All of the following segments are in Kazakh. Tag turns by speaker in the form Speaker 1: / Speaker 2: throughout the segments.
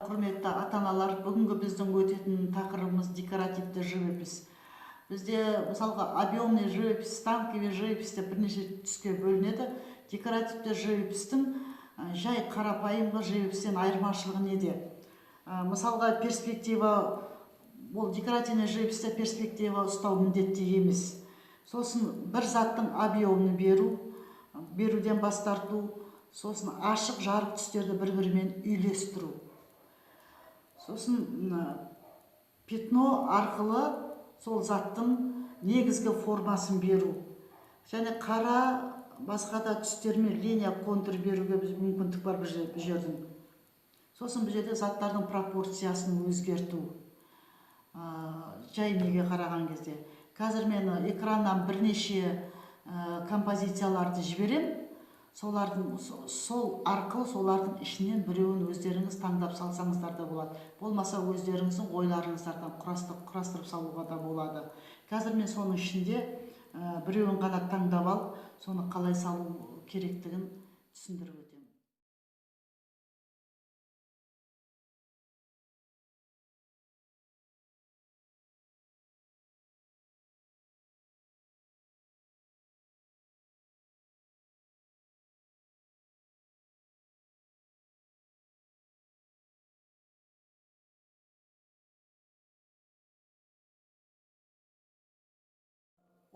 Speaker 1: Құрметті ата-аналар, бүгінгі біздің өтетін тақырыбымыз декоративті живопись. Бізде мысалға объемный живопись, станковый живопись деп бірнеше түске бөлінеді. Декоративті живопистің жай қарапайымғы живопистен айырмашылығы неде? Мысалға перспектива, ол декоративный живописте перспектива ұстау міндетті емес. Сосын бір заттың объемын беруден бас тарту, сосын ашық жарық түстерді бір-бірімен үйлестіру. Сосын пятно арқылы сол заттың негізгі формасын беру. Және қара басқа да түстермен линия контур беруге біз мүмкіндік бар бұл жердің. Сосын бұл жерде заттардың пропорциясын өзгерту. Жай неге қараған кезде. Қазір мен экраннан бірнеше композицияларды жіберем. Сол арқылы солардың ішінен біреуін өздеріңіз таңдап салсаңыздар да болады. Болмаса өздеріңіздің ойларыңыздардан құрастырып салуға да болады. Қазір мен соның ішінде біреуін ғана таңдап алып, соны қалай салу керектігін түсіндіріп өтемін.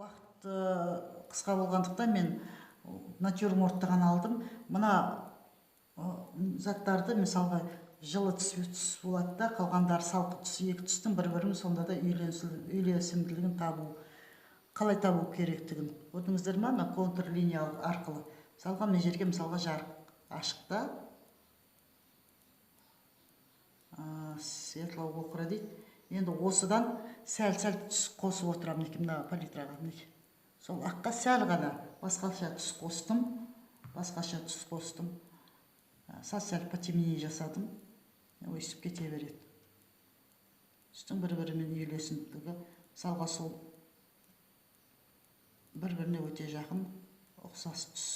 Speaker 1: Уақыт қысқа болғандықтан мен натюрмортты ғана алдым. Мына заттарды мысалға жылы түс болады да, қалғандары салқын түс, екі түстің бір-бірін сонда да үйлесімділігін табу, қалай табу керектігін көрдіңіздер ме? Мына контур линия арқылы. Мысалға мына жерге мысалға жарық ашық та, светло охра дейді. Енді осыдан сәл-сәл түс қосып отырамын мінекей мына палитраға, мінекей. Сол аққа сәл ғана басқаша түс қостым, басқаша түс қостым. Сәл-сәл потемнее жасадым. Өйстіп кете береді. Түстің бір-бірімен үйлесімділігі, мысалға сол бір-біріне өте жақын ұқсас түс.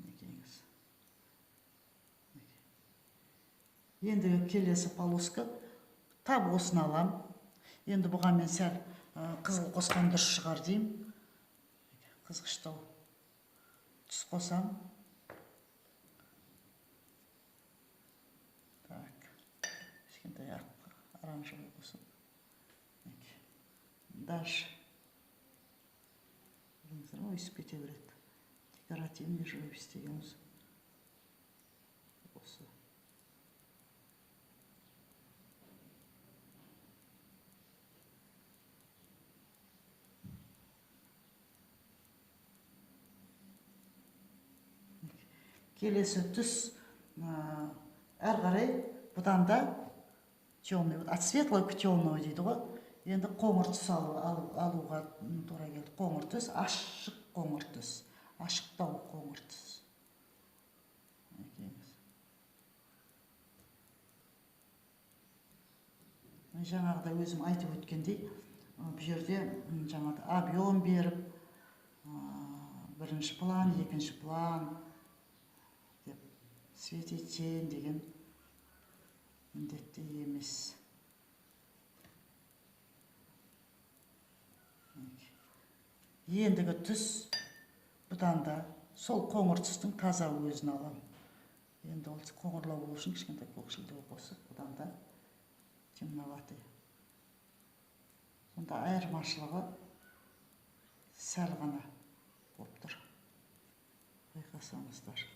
Speaker 1: Мінекейіңіз. Енді келесі полоска. Тап осыны алам. Енді бұған мен сәл қызыл қосқан дұрыс шығар деймін. Қызғыштау түс қосам. Так, кішкентай ақ оранжевый қосып. Дальше. Көрдіңіздер ме, өсіп кете береді. Декоративный живопись дегеніміз осы. Келесі түс, әрі қарай бұдан да темный, от светлого к темному дейді ғой. Енді қоңыр түс алуға тура келді. Қоңыр түс, ашық қоңыр түс, ашықтау қоңыр түс. Мінекейіңіз. Жаңағыда өзім айтып өткендей, бұл жерде, жаңағыда объем беріп, бірінші план, екінші план деп свет и тень деген міндетті емес. Ендігі түс бұдан да сол қоңыр түстің таза өзін аламын. Енді ол қоңырлау болу үшін кішкентай көкшілдеу қосып, бұдан да темноватый. Сонда айырмашылығы сәл ғана болып тұр. Байқасаңыздар.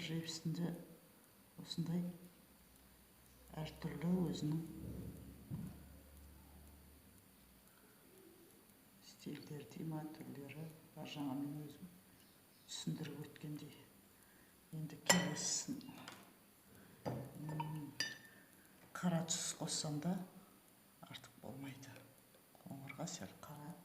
Speaker 1: Живописінде осындай әртүрлі өзінің стильдері дей ма, түрлері бар, жаңа мен өзім түсіндіріп өткендей. Енді келесісін. Қара түс қоссам да артық болмайды. Қоңырға сәл қара.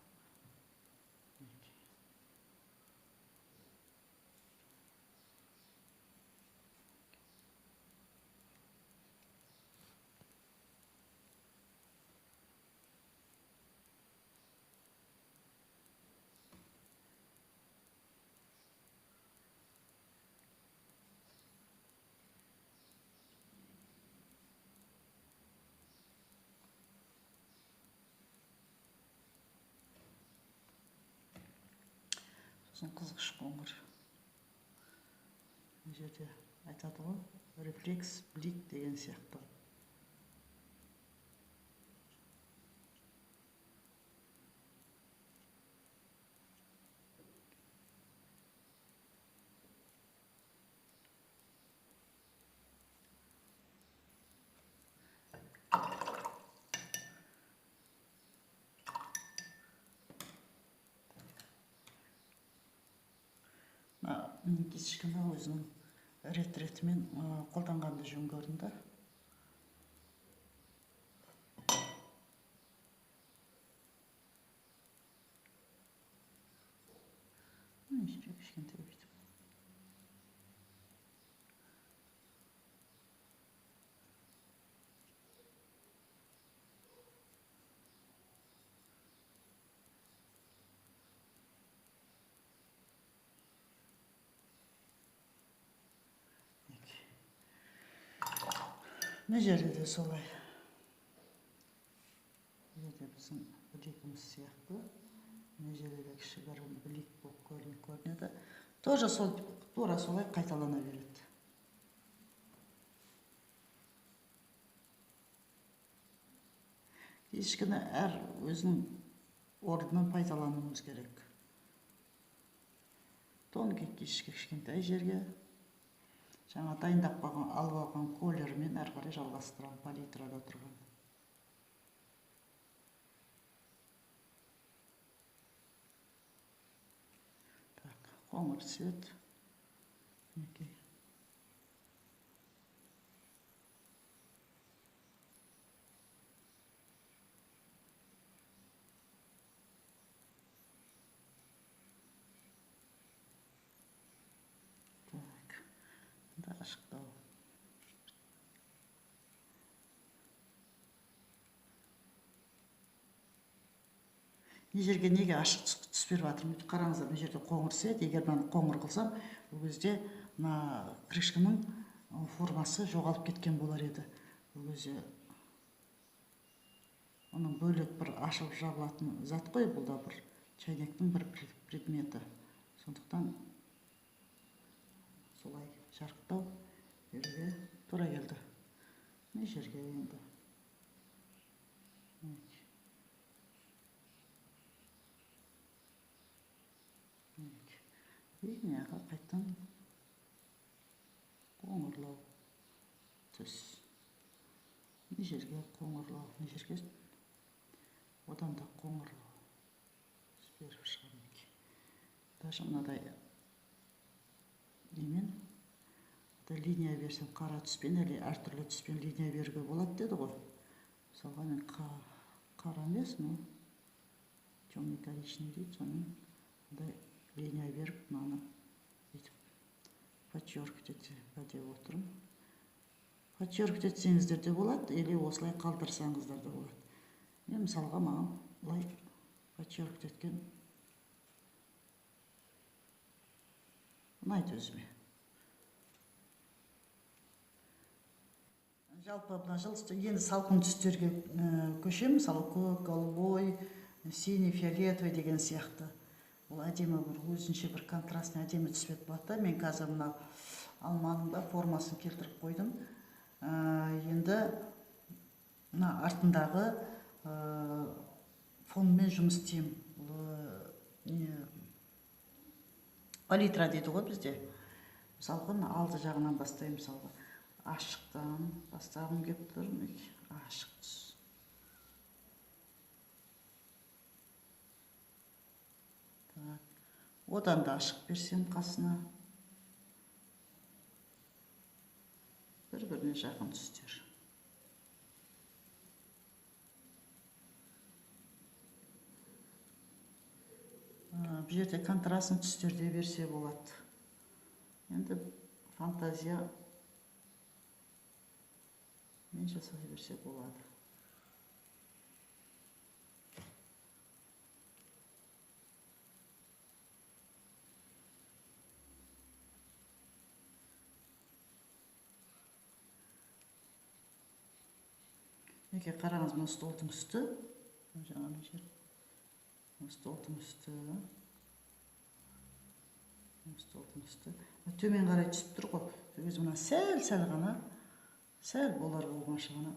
Speaker 1: Сосын қызғыш қоңыр. Мына жерде айтады ғой, рефлекс, блик деген сияқты. Кисточканы өзінің рет-ретімен қолданғанды жөн көрдім да. Мына жерге кішкентай бүйтіп. Мына жерде де солай. Мына жерде біздің білегіміз сияқты. Мына жерде де кішігірім білек болып көрінеді. Тоже сол, тура солай қайталана береді. Кішкене әр өзінің орнынан пайдалануымыз керек. Тонкий кішкене кішкентай жерге жаңа дайындап қойған, алып алған колермен әрі қарай жалғастырамын палитрада тұрған. Так, қоңыр цвет. Мінекей. Ашықтау. Мына жерге неге ашық түс беріп жатырмын? Қараңыздар, мына жерде қоңыр цвет. Егер мынаны қоңыр қылсам, бұл кезде мына крышканың формасы жоғалып кеткен болар еді. Бұл кезде оның бөлек бір ашылып жабылатын зат қой, бұл да бір чайнектің бір предметі. Сондықтан солай жарықтау беруге тура келді. Мына жерге енді. И мынаға қайтадан қоңырлау түс. Мына жерге қоңырлау, мына жерге одан да қоңырлау түс беріп шығамын. Даже мынадай немен линия берсем, қара түспен или әртүрлі түспен линия беруге болады деді ғой. Мысалға мен қара емес, но темный коричневый дейді, сонымен мындай линия беріп мынаны бүйтіп подчеркивать деп отырмын. Подчеркивать етсеңіздер де болады, или осылай қалдырсаңыздар да болады. Мен мысалға маған былай подчеркивать еткен ұнайды өзіме. Жалпы мына жыл енді салқын түстерге көшемін, мысалы көк, голубой, синий, фиолетовый деген сияқты. Ол әдемі бір өзінше бір контрастный әдемі түсбет болады да. Мен қазір мына алманың да формасын келтіріп қойдым. Енді мына артындағы фонмен жұмыс істеймін. Бұл палитра дейді ғой бізде. Мысалға мына алды жағынан бастаймын, мысалға ашықтан бастағым келіп тұр, мінекей ашық түс. Так, одан да ашық берсем қасына. Бір-біріне жақын түстер. Бұл жерде контрастный түстерде берсе болады. Енді фантазия мен жасай берсе болады. Мінекей қараңыз, мына столдың үсті, жаңа мына жер, мына столдың үсті, мына столдың үсті. Мына төмен қарай түсіп тұр ғой. Сол кезде мына сәл-сәл ғана, сәл болар болмашы ғана.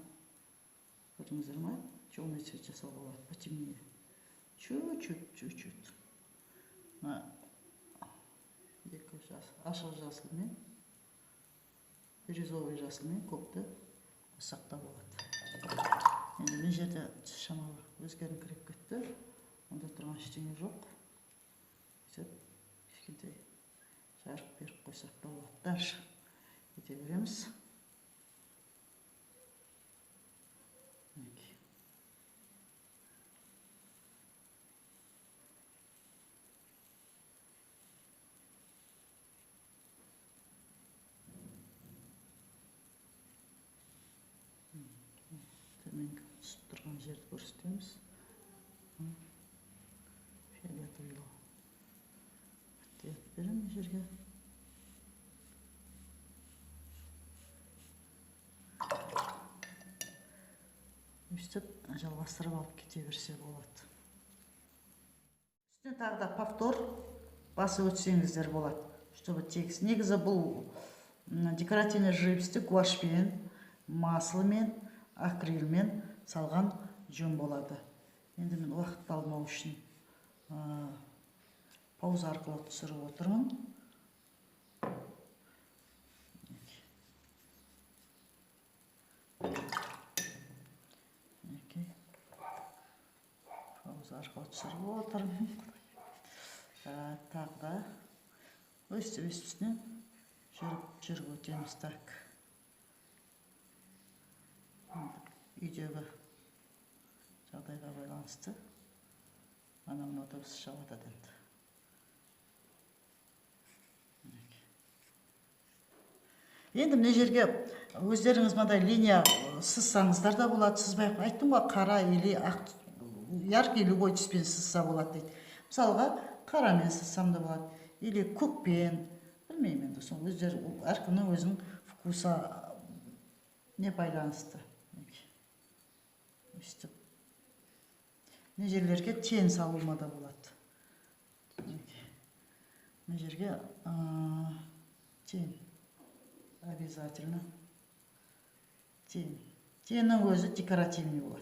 Speaker 1: Көрдіңіздер ма? Темный цвет жасауға болады, потемнее. Чуть-чуть, чуть-чуть. Мына екі ашық жасылмен, бирюзовый жасылмен көкті қоссақ та болады. Енді мына жерде түс шамалы өзгеріңкіреп кетті. Онда тұрған ештеңе жоқ. Сөйтіп кішкентай жарық беріп қойсақ та болады. Дальше кете береміз. Мінекей. Төменгі түсіп тұрған жерді көрсетеміз. Фиолетовый оттенок беремін мына жерге. Өстіп жалғастырып алып кете берсе болады. Үстіне тағы да повтор басып өтсеңіздер болады, чтобы тегіс. Негізі бұл декоративный живописьті гуашьпен, масломен, акрилмен салған жөн болады. Енді мен уақытты алмау үшін пауза арқылы түсіріп отырмын. Мінекей. Пауза арқылы түсіріп отырмын. Тағы да өстіп үстінен жүріп өтеміз. Так. Үйдегі жағдайға байланысты ана мынау дыбыс шығып жатады енді. Енді мына жерге өздеріңіз мынандай линия сызсаңыздар да болады, сызбай ақ айттым ғой, қара или ақ, яркий любой түспен сызса болады дейді. Мысалға, қарамен сызсам да болады, или көкпен, білмеймін енді, сол өздері, әркімнің өзінің вкусы не байланысты. Өстіп. Мына жерлерге тен салуыма да болады. Мына жерге тен. Обязательно. Тен. Теннің өзі декоративный болады.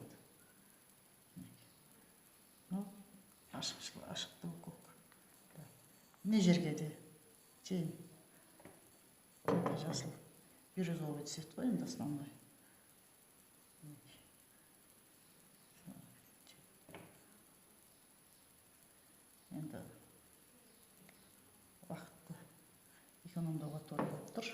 Speaker 1: Ашықтау көк. Мына жерге де тен. Жасыл. Бирюзовый цвет қой енді основной. Енді уақытты экономдауға тура келіп тұр.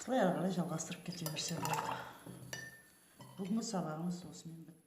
Speaker 1: Осылай ары қарай жалғастырып кете берсе болады. Бүгінгі сабағымыз осымен бітті.